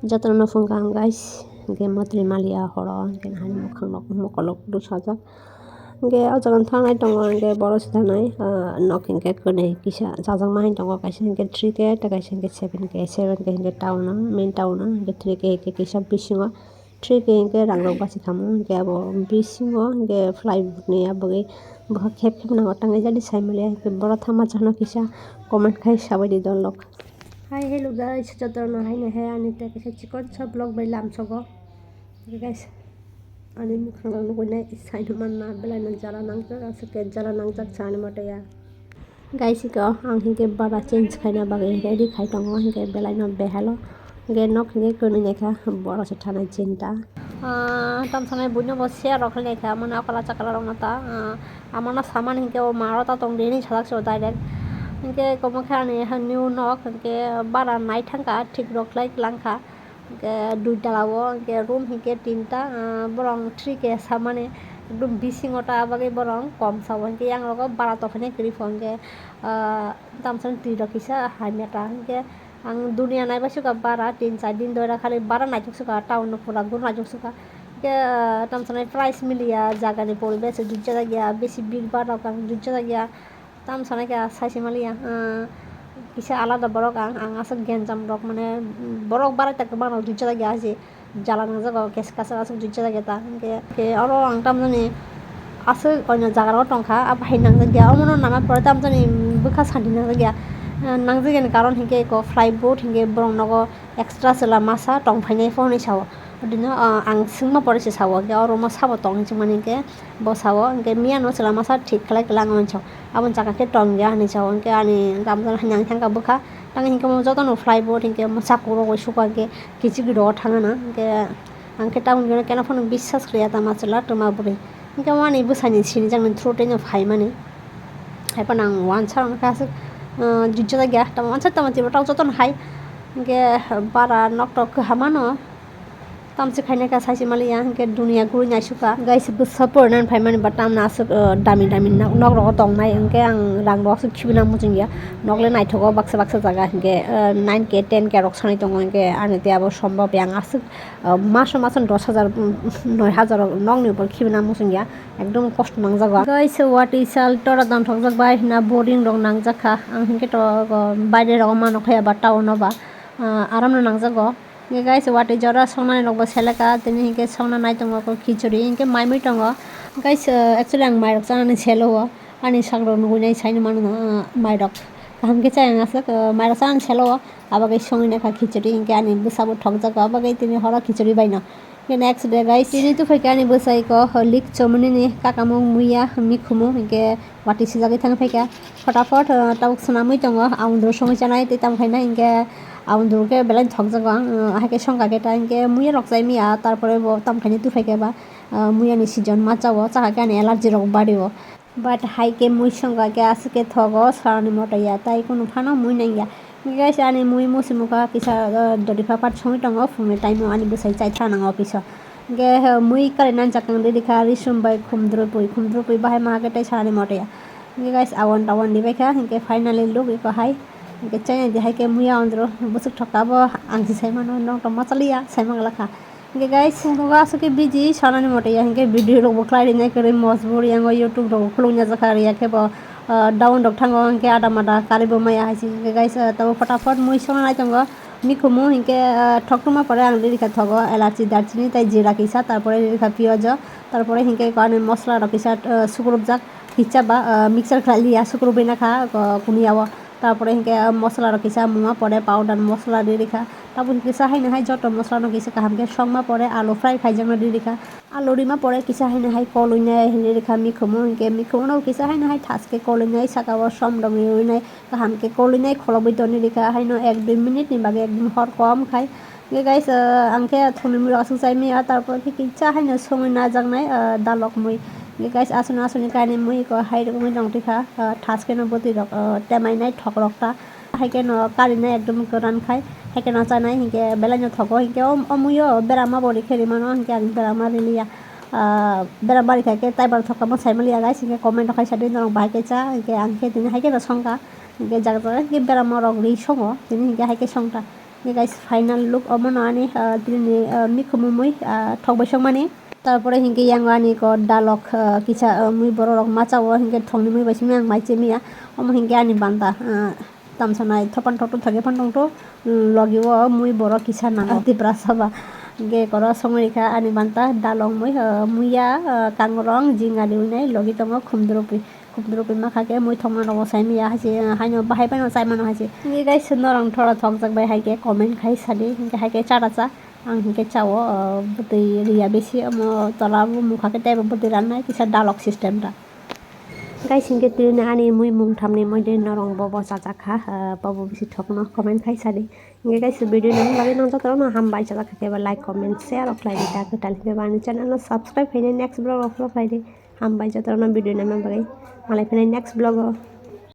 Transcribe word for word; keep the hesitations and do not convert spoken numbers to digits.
Jotono phung kaham guys, hwnkhe mwtwi maliya horo, hwnkhe hani mwkhang rok mokolok bwsajak. Hwnkhe o jaga thangnai tongo, hwnkhe borok se thangnai, ah, nok hwnkhe kwnwi kisa chajakma hai tongo, kaisa hwnkhe three K tei kaisa hwnkhe seven K, seven K hwnkhe town o, main town o, hwnkhe three K hwnkhe kisa bisingo, three K hwnkhe rang rok bachikha mo, hwnkhe abo bisingo hwnkhe plywood ni aboni bwkha khep khep nango, tangwi jadi sai maliya, hwnkhe borok thangma chano kisa comment khai sabaidi dol rok. Hi, hello guys, jotono haino hai ani tei kaisa chikon sa vlog bai lamsogo. Guys, ani mwkhang rok nugui nai saino manna, belai no jala nangjak, aswk khe jala nangjak sa ani moto ya. Guys, iko ang hinkhe bara change khaina bagwi ready khai tongo, hinkhe belai no behalo, hinkhe nok hinkhe kwnwi naikha, borok se thanai chinta. Ah, tam sanai buino bo share rok khai naikha, mane okla chakla rok no ta, ah, Amano samani hinkhe o maro ta tong di hinwi sajak se o direct. Hinkhe komo khe ani ha new nok hinkhe bara nai thangkha, thik rok khlai langkha. Hinkhe dui tala o hinkhe room hinkhe tinta, ah, borok three K samani ekdum bisingo ta bagwi borok kom sao hinkhe yang rogo bara tongkha ni kwrwi pho hinkhe, ah, tamsani twi rok kisa hamya ta hinkhe. Ang dunia naibai sukha bara tin char din dora khali bara naithok sukha town no pura gur naithok sukha. Hwnkhe, ah, tamo sanai price miliya jagani poribesh jujajak ya besi big bara rok ang jujajak ya. Tamo sanai kha saisi maliya, ah, kisa alada borok ang, ang aswk genjam rok mane borok barai tak kwbang rok jujajak ya se. Jala nangjago, gas kasar aswk jujajak ya ta. Hwnkhe, hwnkhe oro ang tamjani aswk oino jaga rogo tongkha, abo hai nangjak ya. Omono nama pore tamjani bwkha santi nangjak ya. Ah, nangjak yani karon hinkhe eko plywood hinkhe borok nogo extra chwla masa tong phainai pho hinwi sao. Odino, ah, ang swngma pore se sao, hinkhe oro omo sabo tong hinwi swngmani hinkhe bo sao, hinkhe miyano chwla masa thik khlai khlai ang hinwi sao. Aboni jaga khe tong ya hinwi sao, hinkhe ani tamjani hai nang thangkha bwkha. Tang hinkhe omo jotono plywood hinkhe omo chakurok bai sukha hinkhe kichigwi rogo thangana, hinkhe ang khe tabuk keno phano biswas khlaiya tama chwla twma bwrwi. Hinkhe wani bwsani sinijakni through tei no phaimani. Haiphano ang uansa rok khe aswk, ah, jujajak ya, tamo uansa tamo twibo tok jotono hai. Hinkhe bara nok tok kwhamano. Tamsi khaina kha saisi maliya, hinkhe dunia guri naisukha. Guys, bwsa porinani phaimani ba tamna aswk, ah, dami dami nok, nok rogo tongnai, hinkhe ang rang rok aswk khibina muchungya. Nok le naithogo baksa baksa jaga, hinkhe, ah, nine K, ten K rok sanai tongo, hinkhe ani tei abo sombab ya ang aswk, ah, maso maso dos hajar, mm, noi hajar rok nokni upor khibina muchungya. Ekdom kosto nangjago. Guys, watwi sal tora dam thokjak bai hina boring rok nangjak kha. Ang hinkhe to, o, baire rogo mano khe ba town o ba, ah, aram no nangjago. Hinkhe guys, watwi jora songnani rok bo seleka, tini hinkhe songna nai tongo khichuri, hinkhe mai mui tongo. Guys, ah, actually ang mai rok chanani selo o, ani sak rok nugui nai saino mano, ah, mai rok kaham khe chayang aswk, ah, mai rok chanani selo o, abo khe songwi nai kha khichuri, hinkhe ani bwsa bo thokjago, abo khe tini horo khichuri bai no. Hinkhe next day guys, tini tubuphaikha ani bwsai ko, holik chomoni ni kakamung muya mikhumu, hinkhe watwi sijagwi thangwi phaikha. Photapot, ah, tabuk swnamwi tongo, aundru songwi chanai tei tamo khaina hinkhe aundru khe belai thokjago ang, ah, haikhe songkha khe ta hinkhe muya rok chai miya, tarpore bo tamo khaina tubuphaikha ba, ah, muya ni season ma chao, chakha khe ani allergy rok bario. But hai khe mui songkha khe aswk khe thogo, sarani moto ya, tai kunu phano mui nang ya. Hinkhe guys, ani mui musi mukha kisa, ah, dori papat songwi tongo, phungni time o ani bwsai chai thana office o. Hinkhe, ah, mui kari nang jakang riri kha, risum bai khumdrupui, khumdrupui bahai ma khe tai sarani moto ya. Hinkhe guys, awon tawon ribai kha, hinkhe finally look iko hai. Hinkhe chainai di hai khe mui awon dro bwswk thokha bo ang si sai mano, nokto ma chaliya, sai mangla kha. Hinkhe guys, phung rogo aswk khe busy, sanani mote ya, hinkhe video rok bo khlai rinai kwrwi mojbur, yango YouTube rok bo khulukna jakha, riya khe bo, ah, down rok thango, hinkhe ada mada karwi bo maya hai se. Hinkhe guys, ah, tabuk photapot mui songna nai tongo, mikhumu hinkhe, ah, thoktwma pore ang riri kha thogo, elachi, darchini tei jira kisa, tarpore riri kha piyaj o, tarpore hinkhe ani mosla rok kisa, ah, sukrupjak, kisa ba, ah, mixture khlai liya, sukrubwi na kha, ah, kuniya o. Tarpore hinkhe, ah, mosla rok kisa muma pore powder mosla riri kha. Tabuk kisa haino hai joto mosla no kisa kaham khe songma pore alu fry khaijakna riri kha. Alu rima pore kisa haino hai kolwi nai hinwi rikha mikhumu, hinkhe mikhumu no kisa haino hai thaske kolwi nai saka o som rok riwi nai kaham khe kolwi nai kholobwi toni rikha haino ek dui minute ni bagwi ekdom hor kom khai. Hinkhe guys, ah, ang khe thumui mui rok aswk chai maya, tarpor khe kisa haino songwi najaknai, ah, dalok mui. Hinkhe guys, aswk no aswk ni kainwi mui ko hai rwgwi tong twi kha, ah, thaske no bwtwi rok, ah, temai nai thok rok ta. Hai khe no kari nai ekdom kwran khai, hai khe no chanai hinkhe belai no thogo, hinkhe o, o mui o berama bo rikhe rimano, hinkhe ang berama riliya. Ah, berama rikha khe taibar thokma sai maliya guys, hinkhe comment rok khai sa di norok bahai khe cha, hinkhe ang khe tini hai khe no songkha, hinkhe jaga jaga hinkhe berama rok ri songo, tini hinkhe hai khe songkha. Guys, final look omo no ani, ah, tini, ah, mikhumu mui, ah, thok bai sokmani. Tarpore hinkhe yang ani ko dalok, ah, kisa, ah, mui borok rok macha o hinkhe thokni mui bai simi ang mai chemiya. Omo hinkhe ani banta, ah, tamsa nai thopan thok thok thok phano tong tho, logi o mui borok kisa nango. Tipra saba hinkhe koro songwi kha ani banta dalok mui, ah, muiya, ah, kangrong jinga riwi nai logi tongo khumdrupi. Khumdrupi makha khe mui thokma rok bo sai manya hai se, haino bahai phano chai mano hai se. Hinkhe guys, norok thora thokjak bai hai khe comment khai sadi, hinkhe hai khe cha da cha. Ang hinkhe cha o, ah, bwtwi riya besi, omo tola o mukha khe teibo bwtwi rannai kisa dalok system da. Guys, hinkhe tini ani mui mung thamni mui de norok bo bo chajak kha, ah, bobo bisi thokno comment khai sadi. Hinkhe guys, video nang bagwi nang jotono hambai chajak kha khe ba like, comment, share rok khlai di ta kwtal hinkhe ba ani channel no subscribe khainai next vlog rok follow khlai di. Hambai jotono video nang bagwi malai phai next vlog o.